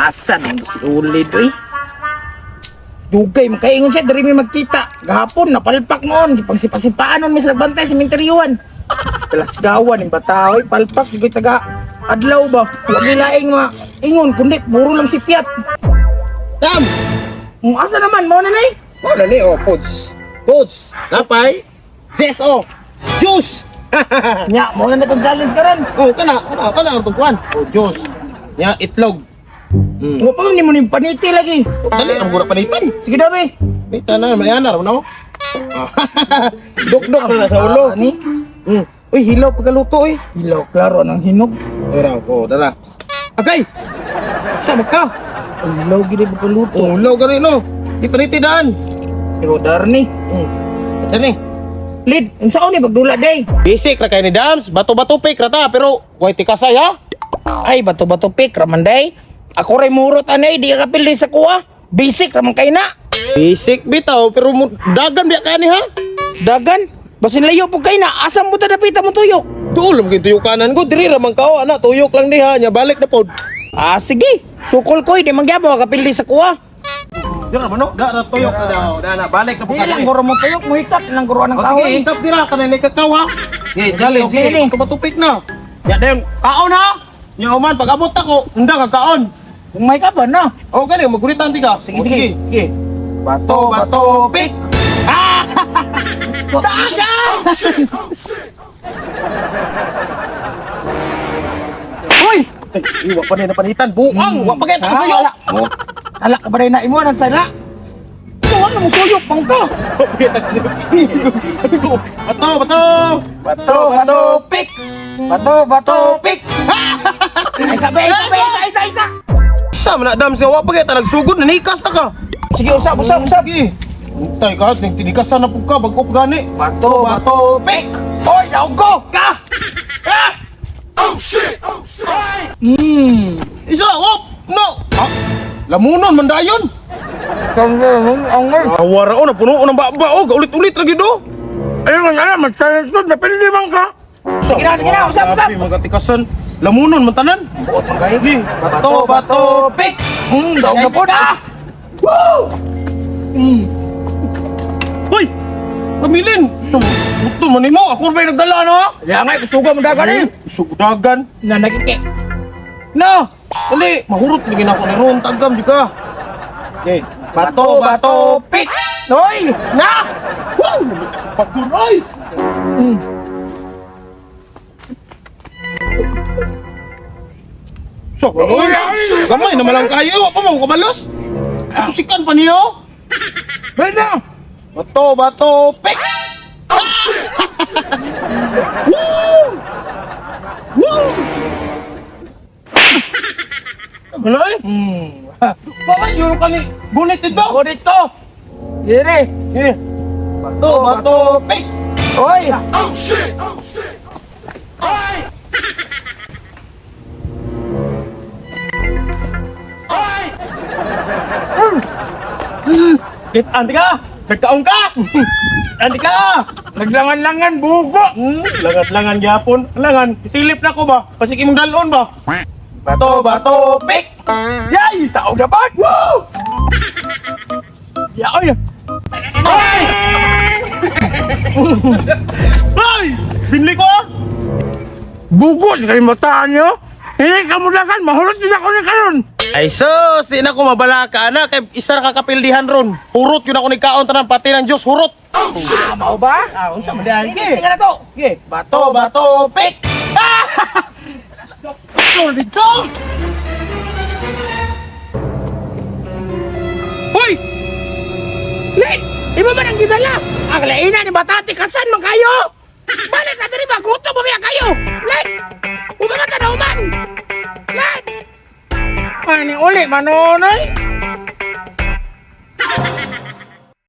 Asa nang si Ulid oy? Dugay makaingon siya diri mi magkita. Gahapon napalpak noon, pagsipa-sipaan noon mi sa nagbantay sa minteryuan. Kalasgawan ning bata oy, palpak gyud taga adlaw ba. Wa gyud laing ma ingon kundi puro lang sipyat. Tam! Kung asa naman mo na nay? Oh, dali oh, pods. Pods. Napay. Zeso. Juice. Nya, mo na natong challenge karon. Oh, kana, kana, kana ang tungkuan. Oh, juice. Nya itlog. Wa pa man nimo ning paniti lagi. Oh, dali ang gura panitan. Sige daw be. Panitan na, mayanar mo na mo. Dukdok na na sa ulo. Ah, ni. Uy, hilaw pagkaluto oy. Hilaw klaro nang hinog. Ora ko, dara. Agay. Sama ka. Ang hilaw gid pagkaluto. Oh, hilaw gani no. Di panitidan. Pero darni. Dani. Lid, unsaon ni pagdula day? Basic ra kay ni Dams, bato-bato pick ra ta, pero way tikasay ha. Ay, bato-bato pick, ramanday. Ako ray murot anay, di ka kapildi sa kuha. Basic raman kay na. Basic bitaw pero dagan biya kani ha. Dagan, basin layo po kay na. Asam mo ta dapita mo tuyok? Duol mo tuyo kanan ko diri ra man kao ana tuyok lang diha nya balik na pod. Ah, sige. Sukol ko, di mangyabo kapildi sa kuha. Dira man no, da ra tuyok na daw, da na balik na Di lang guro mo tuyok, muhikat lang guro ng Oh, sige, kahoy. hingkap dira kanay ni kakao ha. Sige, challenge Okay, sige, ni. tumatupik na. Ya dayon kaon ha. Nya man pag abot ako, unda ka kaon. Kung may ka ba na? O gani maguritan ti ka. Sige, O, sige. sige. Bato, bato, pick. Ah! Dagan! Uy! Ay, iwa pa na napanitan. Buang! Wa pa kay Ah, takasuyo. wala. Oh, Sala ka ba rin na imo ng sala? Tuwang na mo suyok pang ka. Wa pa kay takasuyo. Bato, bato! Bato, bato, pick. Bato, bato, pick. Ay, sabi, isa, isa, isa, isa. Sa man dam siya wa pa kay nagsugod nanikas na ka. Sige, usap, usap, usap. Sige. Untay ka, ning tinikasan na pud ka bag-o pa gani. Bato, bato, pick! Hoy, daog ko! Ka! Ah! Hmm. Isa, op! No! Ah, lamunon man dayon. Awara o, napuno ng baba o, gaulit-ulit lagi do. Ayun, nga alam, mag-challenge ko, napili man ka. Sige na, usap, usap. Grabe, mga tikasan. Lamunon man tanan. Buot man kayo. Sige, bato, bato, pick! Daog na po na! Woo! Hoy! Kamilin! Sumuto man nimo, ako ba yung nagdala no? Kaya nga, kusuga mo dagan eh. Sudagan. Na nagkike. Na! Dali, mahurot lagi na ako ni Ron, tagam jud ka. Okay, bato, bato, pick! Hoy! Na! Woo! Pagod ay! So, oy, gamay naman lang kayo, wa pa mo kabalos. Susikan pa niyo. Pwede na! Bato, bato, pick! Woo! Woo! Wala eh. Mamay, yuro ka ni Gunit dito. Ako dito! Dire! Eh. Bato, bato, pick! Hoy! Get, andi ka! Nagkaong ka! Andi ka! Naglangan-langan, bugo! Langan-langan gyapon. Langan, isilip na ko ba? Pasik imong dalon ba? Bato, bato, pick! Yay! Taog na ba? Woo! Ya, oy! Ay! Ay! Binli ko ah! Bugo sa kayong bataan nyo! Hindi ka mo dagan, mahulot din ako ni karon! Ay sus, di na ko mabalaka na kay isa ra ka kapildihan ron. Hurot yun ako ni kaon tanan pati ng Dios hurot. Ah, mao ba? Ah, unsa man dahil Sige na to! Sige, bato, bato, pick. Ah! Bato dito. Hoy! Len! Iba man ang gidala? Ang laina ni Batati, kasan man kayo? Balik na diri ba? Gutom ba kayo? Len! Umamat na man! Len! Ani uli manonoy?